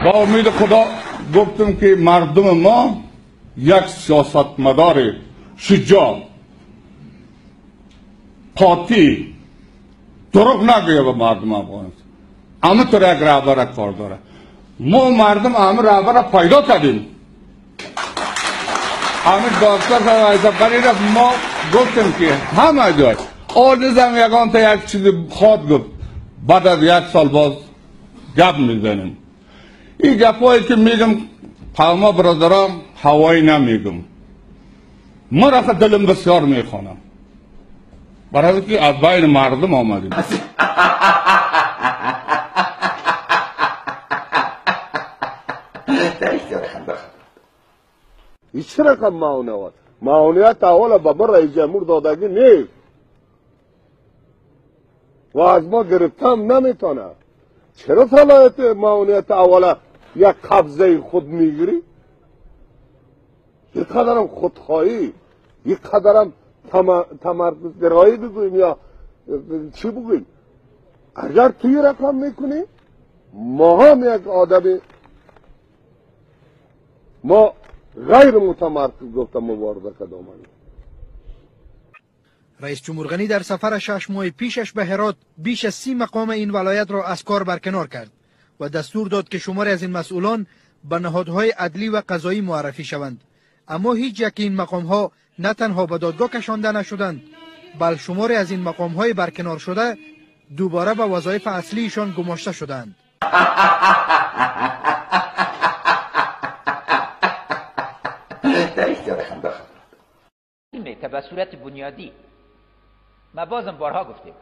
با امید خدا گفتم که مردم ما یک سیاستمدار شجاع، قاطع، دروغ نگویه به مردم افغانستان، اما تو یک رهبر کار داره. ما مردم همه رهبر پیدا کردیم. همه دکتر صاحب ما گفتیم که همه جای آن یگان تا یک چیز خواد گفت، بعد از یک سال باز گپ میزنیم. این گپایی که میگم قوما برادران هوایی نمیگم، ما رفت دلم بسیار میخوانم برای که از بین مردم آمدیم. هیچ رقم معاونت معاونیت اول به ما رئیس جمهور دادگی نیست و از ما گرفتم نمیتونه. چرا صلاحیت معاونیت اول یک قبضه خود میگیری؟ یک قدرم خودخواهی، یک قدرم تمرکز گرایی بگوییم یا چی بگوییم. اگر توی رقم میکنی ما هم یک آدم ما غیر متمرکز گفتم مبارزه کدام. رئیس جمهور غنی در سفر 6 ماه پیشش به هرات بیش از 30 مقام این ولایت را از کار برکنار کرد و دستور داد که شماری از این مسئولان به نهادهای عدلی و قضایی معرفی شوند. اما هیچ یک این مقام ها نه تنها به دادگاه کشانده نشدند، بل شماری از این مقام های برکنار شده دوباره به وظایف اصلیشان گماشته شدند. که به صورت بنیادی ما بازم بارها گفتیم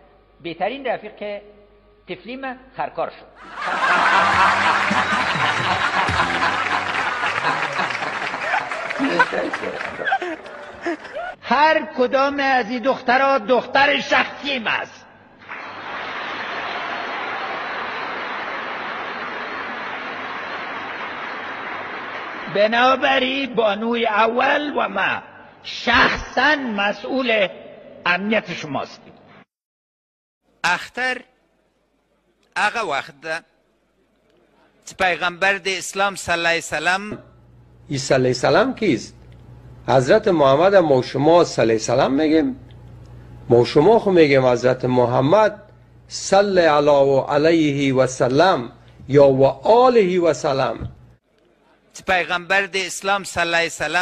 بهترین رفیق که طفلی ما خرکار شد. هر کدام از این دخترها دختر شخصیم است. بنابراین بانوی اول و ما شخصا مسئول امنیت شماستیم. اختر هغه وخت ده چې پیغمبر د اسلام صلی الله علیه وسلم. عیسی علیه السلام کیست؟ حضرت محمد ما شما صلی الله علیه وسلم میگیم، ما شما خو میگیم حضرت محمد صلی الله علیه و سلم یا و آله و سلم. چې پیغمبر د اسلام صلی الله علیه وسلم